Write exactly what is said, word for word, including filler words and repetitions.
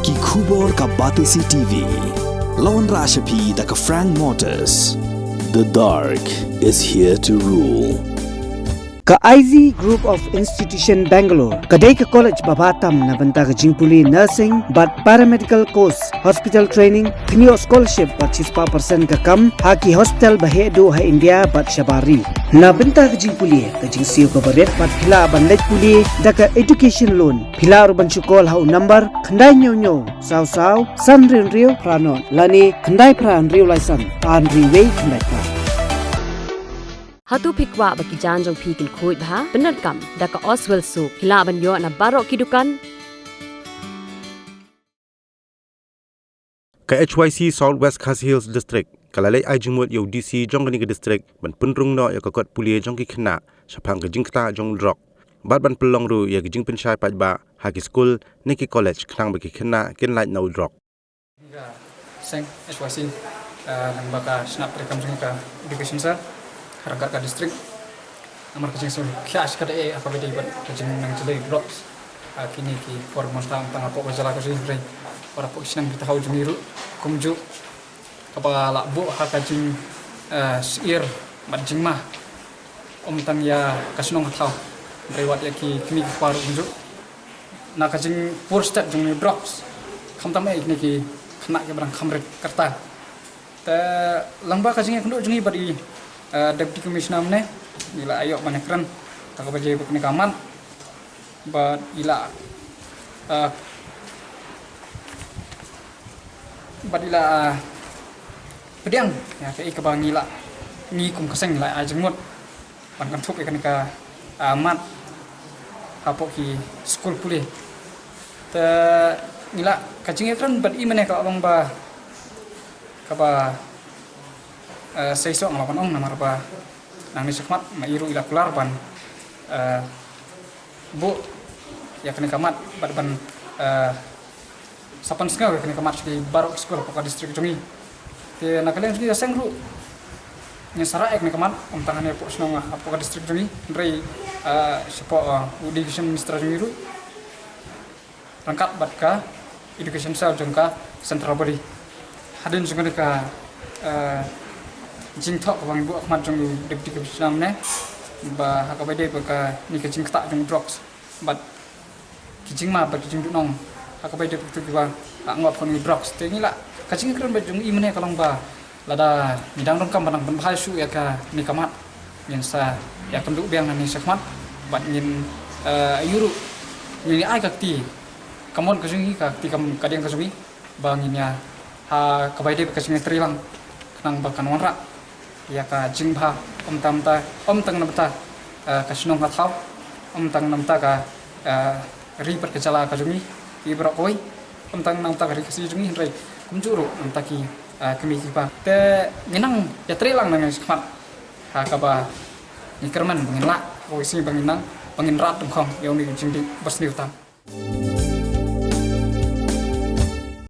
Ki khubor ka Batesi T V. La wanrah sha phi da ka Frank Motors. The dark is here to rule. Ka I Z Group of Institution Bangalore ka dei ka college ba bha tam na bynta ka jingpule nursing bad paramedical course, hospital training, kynnoh scholarship bad shispah percent ka kam ha ki hospital ba heh duh ha India bad shabar ri. Na bynta ka jingpule ka jingsiew kaba rit bad phi lah ban leit pule da ka education loan. Phi lah ruh ban shu call ha u number khyndai hynñiew hynñiew saw saw san hynriew hynriew phra nod lane khyndai phra hynriew lai san ar hynriew wei khyndai phra. Hato phi kwah ba ki jaiñ jong phi kin khuid bha? Pyndonkam da ka Oswell Soup. Phi lah ban ïoh na baroh ki dukan. Ka H Y C South West Khasi Hills District ka la leit ai jingmut ïa u D C jong kane ka district ban pynrung noh ïa ka kot pule jong ki khynnah shaphang ka jingktah jong u drok bad ban pynlong ruh ïa ka jingpynshai paidbah ha ki skul ne ki college khnang ba ki khynnah kin lait na u drok. Ka seng H Y C, eh, lyngba ka shnat treikam jong ka Education Cell, ryngkat ka district. Namar ka jingsngewkhia shikatdei ha kaba ïadei bad ka jingnang jlei drugs. Ah, kine ki por mynta ym tang hapoh ka jylla ka jong ngi hynrei hapoh ki shnong ki thaw jong ngi ruh kumjuh kaba la buh ha ka jing, eh, syiar bad jingma. Ym tang ïa ka shnong ka thaw hynrei wat ïa ki kmie ki kpa ruh kumjuh. Na ka jingpur stet jong u drugs. Khamtam eh kine ki khynnah kiba dang kham rit ka rta. Te lyngba ka jingïakynduh jong ngi bad i, eh, Deputy Commissioner mynne, ngi la ïoh ban ïakren ha kaba ïadei bad kane ka mat. Bad i la, eh, bad i la, eh, pdiang ïa kaei kaba ngi la, ngi kum ka seng la ai jingmut ban kynthup ïa kane ka, ah, mat hapoh ki skul pule. Te ngi la ka jingïakren bad i mynne ka long ba kaba, eh, seisoh nga la ban ong namar ba nangne shakhmat ma i ruh i la kular ban, eh, buh ïa kane ka mat bad ban, eh, sa pynsngew ïa kane ka mat sha ki baroh ki skul hapoh ka district jong ngi. Te na ka liang jong ngi ka seng ruh ngin sa rah ïa kane ka mat ym tang hangne hapoh shnong hapoh ka district jong ngi hynrei, eh, shapoh, eh, u Education Minister jong ngi ruh ryngkat bad ka Education Cell jong ka Central Body. Hadien jong kane ka, eh, jingthoh kaba ngi buh ha khmat jong u Deputy Commissioner mynne ba ha kaba ïadei bad kane ka jingktah jong u drugs bad ki jingma bad ki jingduhnong ha kaba ïadei bad kiba, ah, ngop kum u drugs. Te ngi la ka jingkren bad jong i mynne ka long ba lada ngi dang donkam ban nang pynbha shuh ïa kane ka mat ngin sa ïakynduh biang nangne shakhmat bad ngin, eh, ïuh ruh ngin ïa ai ka kti kamon ka jong ngi, ka kti kam ka diang ka jong ngi ba ngin ïa ha kaba ïadei bad ka jingïatreilang khnang ba kan wanrah ïa ka jingbha ym tang na bynta, ym tang na bynta, eh, ka shnong ka thaw, ym tang na bynta ka, eh, ri bad ka jylla ka jong ngi, i baroh kawei, ym tang na bynta ka ri Khasi jong ngi hynrei kumjuh ruh na bynta ki, eh, kmie ki kpa. Te ngin nang ïatreilang nangne shakhmat ha kaba ngi kyrmen ba ngin lah ha kawei ka sngi ba ngin nang, ba ngin rat dyngkhong ïa une u jingdih ba sniew tam.